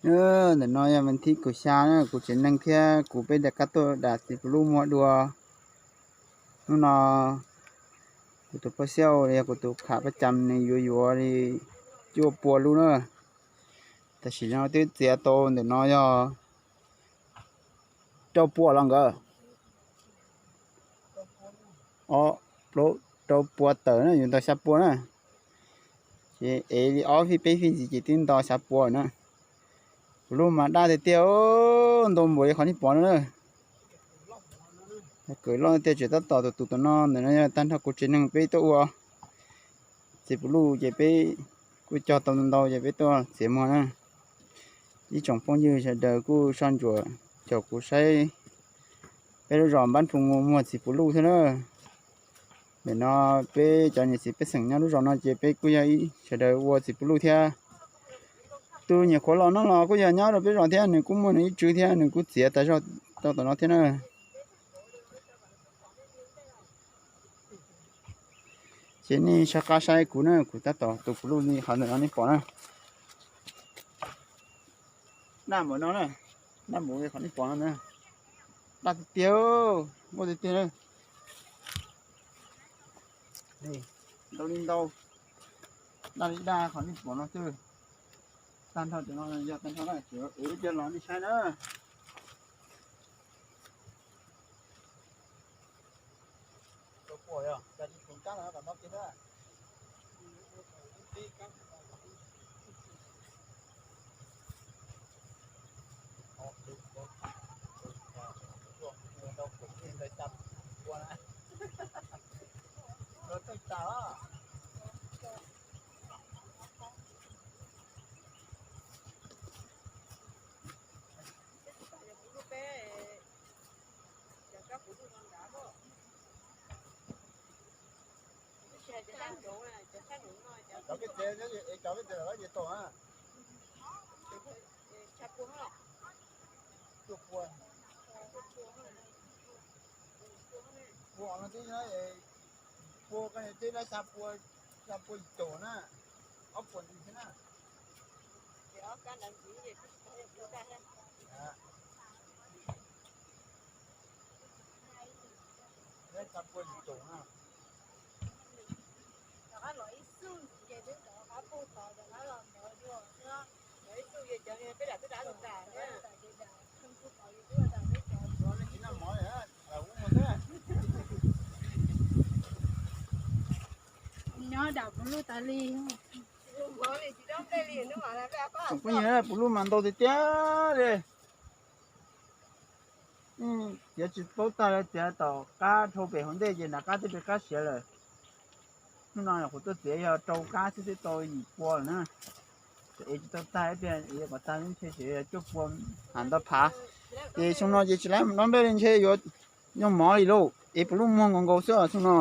Ntawm no yog vas thib kaum xya na, kuv tsev neeg thiab kuv peb rov qab tuaj dam txiv puv luj muag dua. Hnub no kuv tus poj xiab los yog kuv tus khav paj cam nws yuav yuav li cuaj pua lub na. Tam sim no twb txiav tau ntawm no yog rau pua los nkawd, o, plaub, rau pua tawm na, yuav nto xya pua na. Ces ev li ob fij peb fij ntxiv ces twb nto xya pua na. Puv luj mas daj tiag tiag, ntau npaum li qhov nej pom no na. Kawm loj tiag, tseem tab tom tus tus tom no, ntawm no yog tag nrho kuv tsev neeg peb tuaj ua txiv puv luj ces peb kuj cog tau ntau ces peb tuaj txiav muag na. Ib tsoom phooj ywg sawv daws kuj soj ntsuam caum kuv saib peb lub zos Npab Nphu Nus muag txiv puv luj thiab na. Ntawm no peb cov niam txiv pej xeem nyob lub zos no ces peb kuj yog ib sawv daws ua txiv puv luj thiab. Tus nyuam qhuav los no los kuj yog nyob rau peb zos thiab, nws kuj muaj nws ib tswv thiab, nws kuj txiav tas zog rau tom no thiab na. Ces nej soj qab saib kuv na, kuv tab tom tus puv luj li qhov ntawm no nej pom na. Daj npaum no na, daj npaum li qhov nej pom no na. Daj tiag tiag, muaj tiag tiag na. Ntau li ntau, daj li daj qhov nej pom no xwb. Tag nrho cov no yog tag nrho na, tseem ua ib pliag los nej saib na. Cov peb tsev, cov peb tsev lawv ces tau na. Cuaj pua. Pua no twb, pua koj twb lawv xya pua, xya pua yim caum na, ob puas ntxiv thiab na. Lawv xya pua yim caum na. Nyob dam puv luj tas li. Tsoom phooj ywg, puv luj mas ntau tiag tiag li. Txiav tsis paub tag li, txiav tom qab dhau pem hauv ntej ces nram qab twb pem qab siav lawm. Hnub no nyuam qhuav tuaj txiav yog rau qab xwb twb tau yim pua lawm na. Ev tsis tau tag ib pliag, ev kom tag ntshe tseem yog cuaj pua, ham ntau phav. Ces xyoo no ces tsis laib mus dob nplej li, ntshe yuav nyob mov li lauj, ev puv luj muag nkaus nkaus xwb os xyoo no.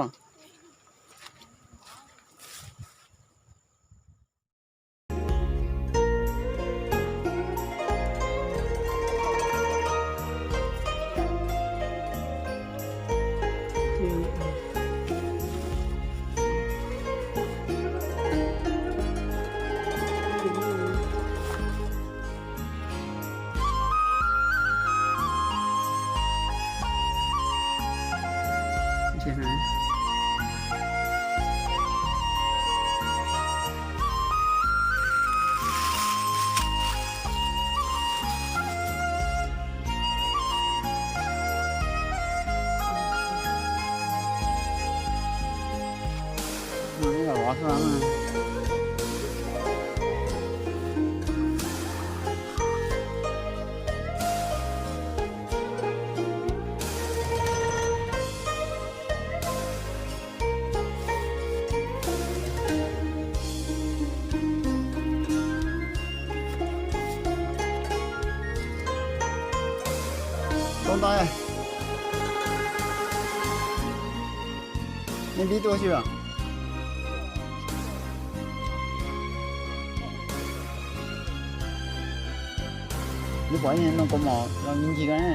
Tau ntau. Nej npib tuaj xwb os. Nws pom ib no kaus mom los me ntsis ko ne.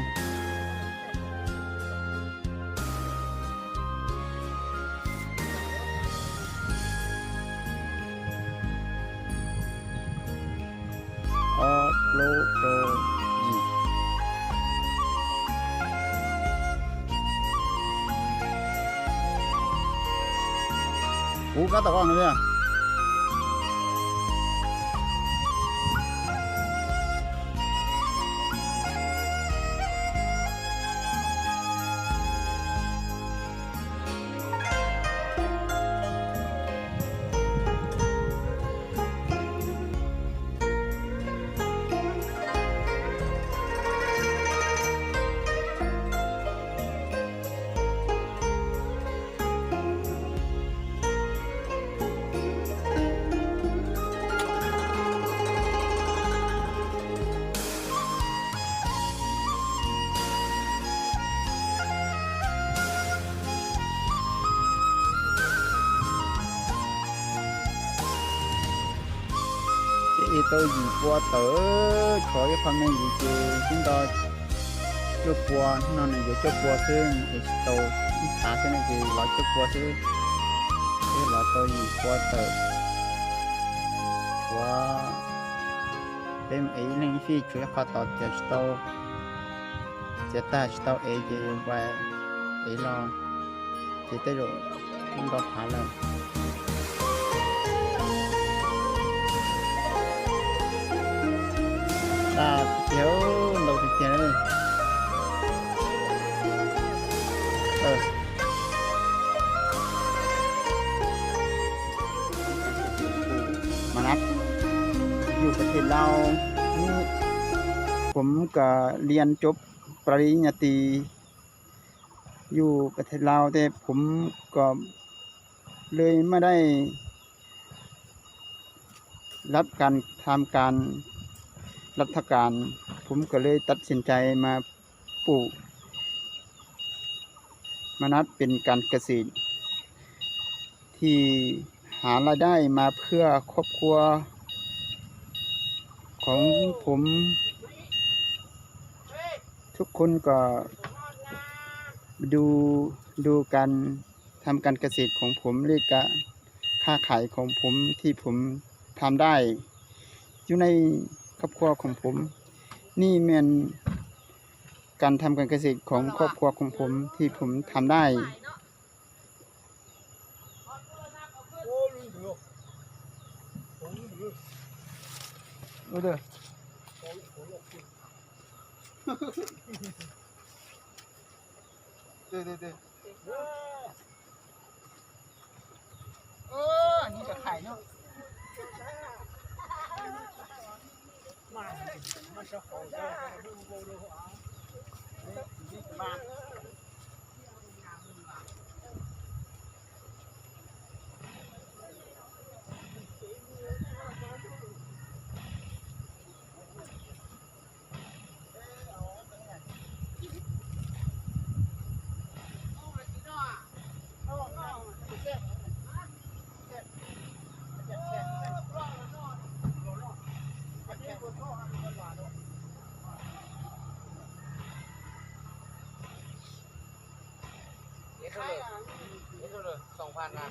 Ob plaub Kuv kab tom koj no thiab. Ces tau yim pua tawm, tshuav ib qho me ntsis ces twb nto cuaj pua, no nws yuav cuaj pua xwb, es tsis tau ib phav xwb no ces los cuaj pua xwb, twb los tau yim pua tawm. Tshuav peb mus ev ib leeg ib fij, tshuav ib qho tod txiav tsis tau, txiav tag tsis tau ev ces yuav npaj ev los, ces tej zaum twb nto phav lawm. Daj tiag, ntau tiag tiag. มานัด อยู่ประเทศลาว นี่ ผมก็เรียนจบปริญญาตรี อยู่ประเทศลาว แต่ผมก็เลยไม่ได้รับการทำการรัฐการ ผมก็เลยตัดสินใจมาปลูกมะนัดเป็นการเกษตร ที่หารายได้มาเพื่อครอบครัวของผม ทุกคนก็ดู ดูการทำการเกษตรของผม และการค้าขายของผมที่ผมทำได้อยู่ในครอบครัวของผม นี่แม่นการทำการเกษตรของครอบครัวของผมที่ผมทำได้ เอสเท่าไหร่ เอสเท่าไหร่ สองพันนะ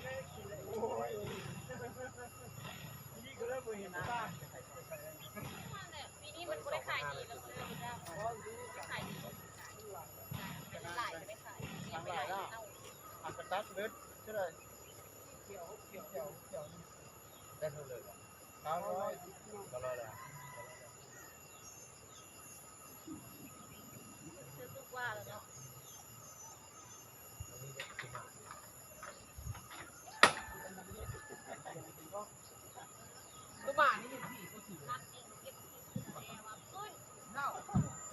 ปีนี้มันบ่ได้ขายดีแล้วก็เลยบ่ได้ขายดี มันหลายก็ได้ขาย ยังไม่ได้เอา อักกระตักเบิดเท่าไหร่ ได้เท่าไหร่ เก้าร้อย เก้าร้อยแล้ว ตัวหมานี่เห็นผีก็ถือ เ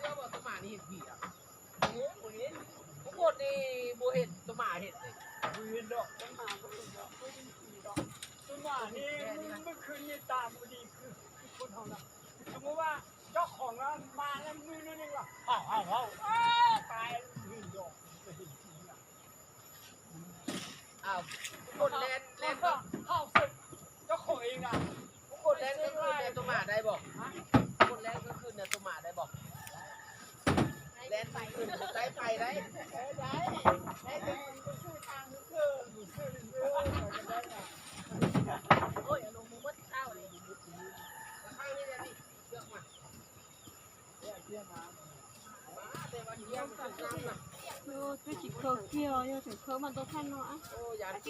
จ้าบอกตัวหมานี่เห็นผีอ่ะ เห็น บ่เห็น ปรากฏนี่บ่เห็น ตัวหมาเห็นเลย บ่เห็นดอก ตัวหมาบ่เห็นดอก บ่เห็นผีดอก ตัวหมานี่ เมื่อคืนนี่ตาบ่ดี คือ คือคนเฮานะ สมมติว่าเจ้าของร้านมาแล้วมือนั่นเองว่า เห่า เห่า เห่า อ้าว ตาย บ่เห็นผีอ่ะ อ้าว คนแล่น แล่น เห่าเสร็จ เจ้าของเองนะ คนแล่นกลางคืนเนี่ยตัวหมาได้บ่ ฮะ คนแล่นกลางคืนเนี่ยตัวหมาได้บ่ แล่นกลางคืนไล่ไปได้ ได้ ได้ แต่มันก็สู้ทางเพื่อน สู้เพื่อน โอ้ย อารมณ์มึงหมดข้าวเลย ข้างนี้เนี่ยนี่ เลือกมา เลือกมา แต่ว่าเที่ยงมันคือน้ำนะ Twb tsis khaws kiag, yog tseem Mas ntau thaj no, nej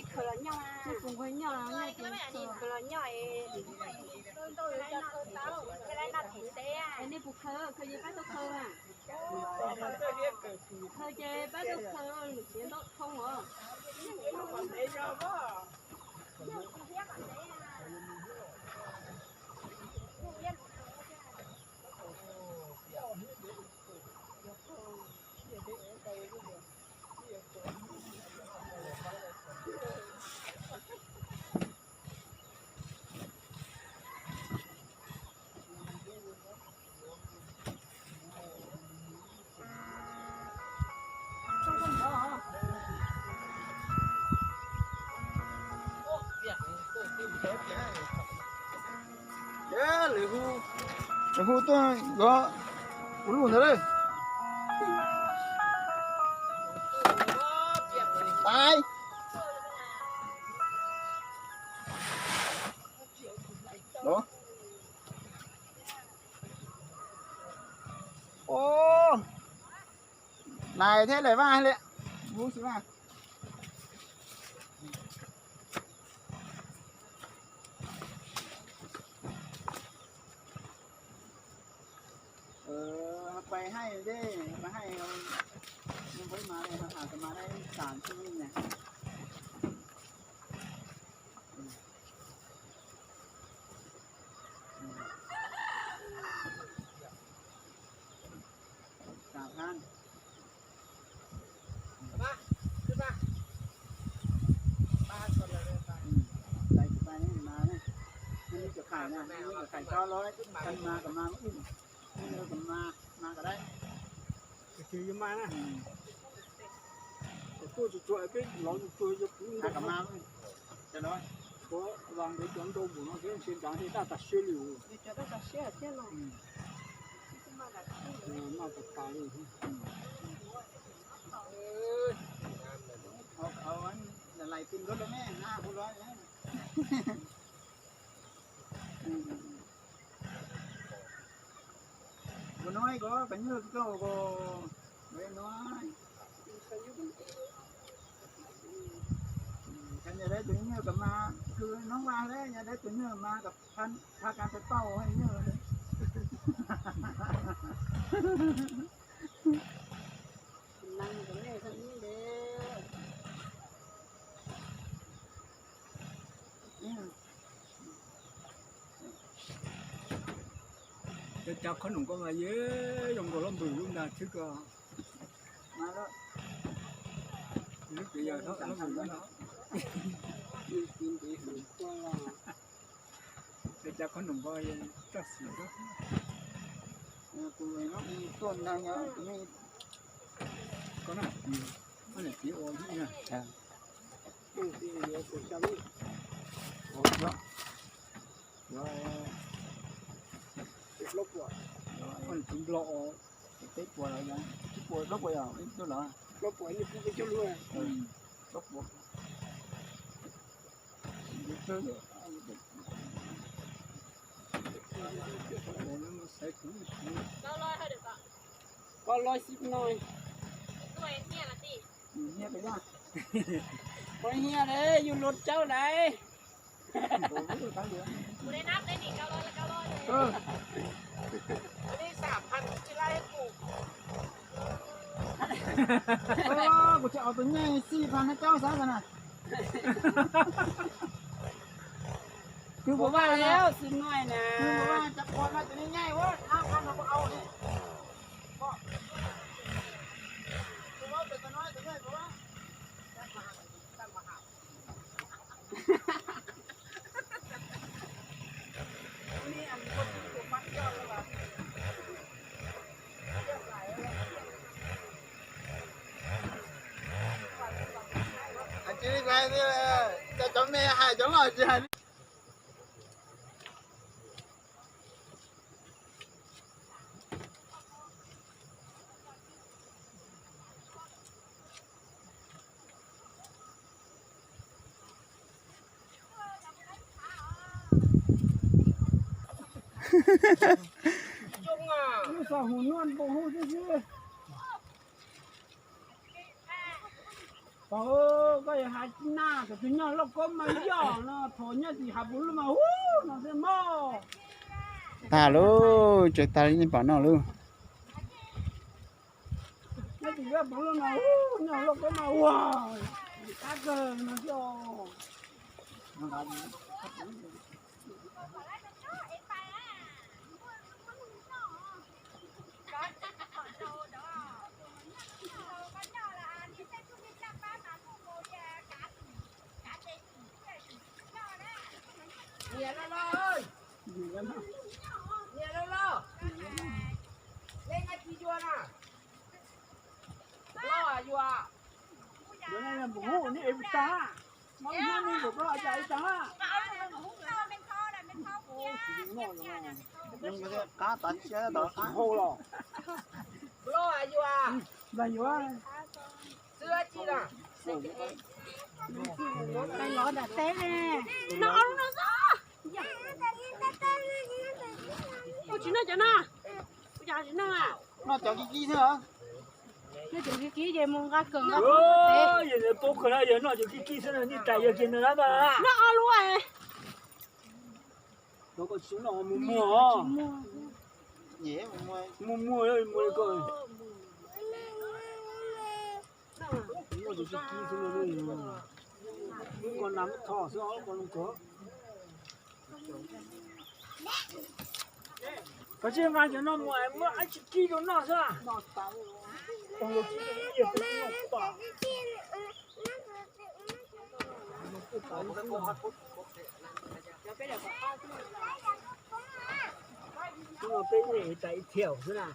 puas nquag nyob, nyob ces khaws los nyob, nej puas khaws, khaws ces pab tuaj khaws na. Khaws ces pab tuaj khaws, lwm tiav ntau dhau os. Lawv hu, lawv hu tuaj nrog kuv lub ntawd lawm. Tais. Nais thiab lawm vaj li. Hu xwb na. Pais haij dej, pais haij, npawb mas le, has tas mas le tam xwb ne. Tam thab. Tais kuv pais ne, mas ne, nej cov khais na, nej cov khais tso los, kan mas kom mas, kom mas, mas kom dai. Ces yuav mas na. Tuaj tsuag tsuag peb lov tsuag tsuag yog kuv kom mas, cov no, kuv vas ntev cov ntau npaum no thiab ntshe nrad thiaj daj tas siab li. Mas tas tas li. Lais tis nrov rau me na, kuv los. Kuv no ko kom nyuj rau ko, no, yog dab tus nyuj kom mas, kws noob vaj le, yog dab tus nyuj mas kom pha kas tau tau nyuj. Cov khob noom ko mas yeej zoo nkaus lub npws lub ntag xwb ko. Lub pem yog lub npws lub no. Cov khob noom ko txoj xim ko. Ko na, niam txiv ua na. Ua niam txiv nplog os. Peb puas los yog, tsib puas plaub puas yog ib tug los. Plaub puas. Koj loj xib no. Koj hiaj le yus luag tsawb lawm. Kuv tsis aus tus nyuj xib pha hab caub xav na. Kws puas vaj na, kws puas vaj, cov phuam no ces nej nyaij ua, hab pha no puas au ne. Tsis hais, cov me hais cov loj tsis hais li. Lub xav hu nuaj npau hu xwb xwb. Pog, koj yuav hais tsi na, kom tus nyuj lauj kaub mas yog no, thaum nyob tim hav puv lub mas ub no thiab mog. Tag lauj, tsawg tag li nej pom no lauj. Nyob tim hav puv lub no ub, nyuj lauj kaub mas ua qab kawg no thiab. Niam loj loj, niam loj loj, nej nyob tsis yuav na. Loj yuav. Loj yuav. Ua tsis noj cov no, ua cas tsis noj? Noj cov kib kib xwb. Noj cov kib kib ces mus nqa kawg nqa. Yog nws poob kawg na, yog noj cov kib kib xwb, nej tais yog kiag noj lub. Muag muag, muag muag ko. Ko nas muab tho xwb os, ko loo kawg. Koj tsis nqa cov no mus es muab ab tsi kib rau noj xwb. Peb tais ib thiaum xwb na.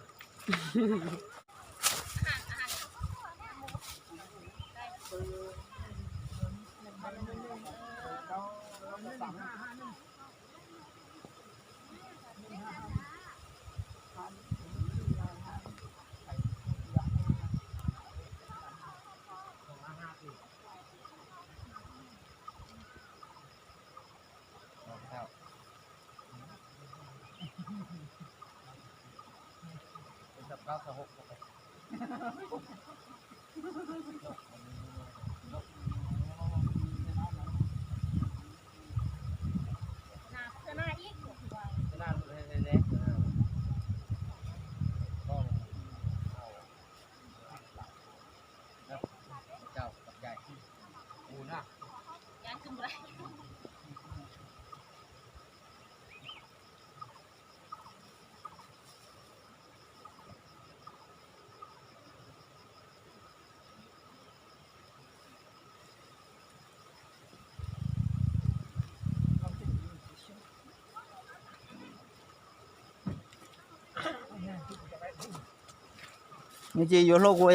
Nws tsis yuav hlub kuv,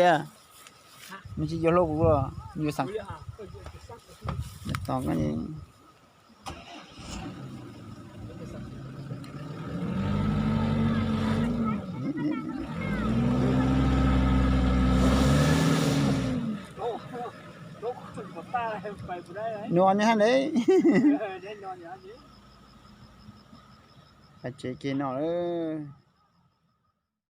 nws tsis yuav hlub kuv, yuav xeem tos. Nws os nws hab ne. Tsev kiag no lawm.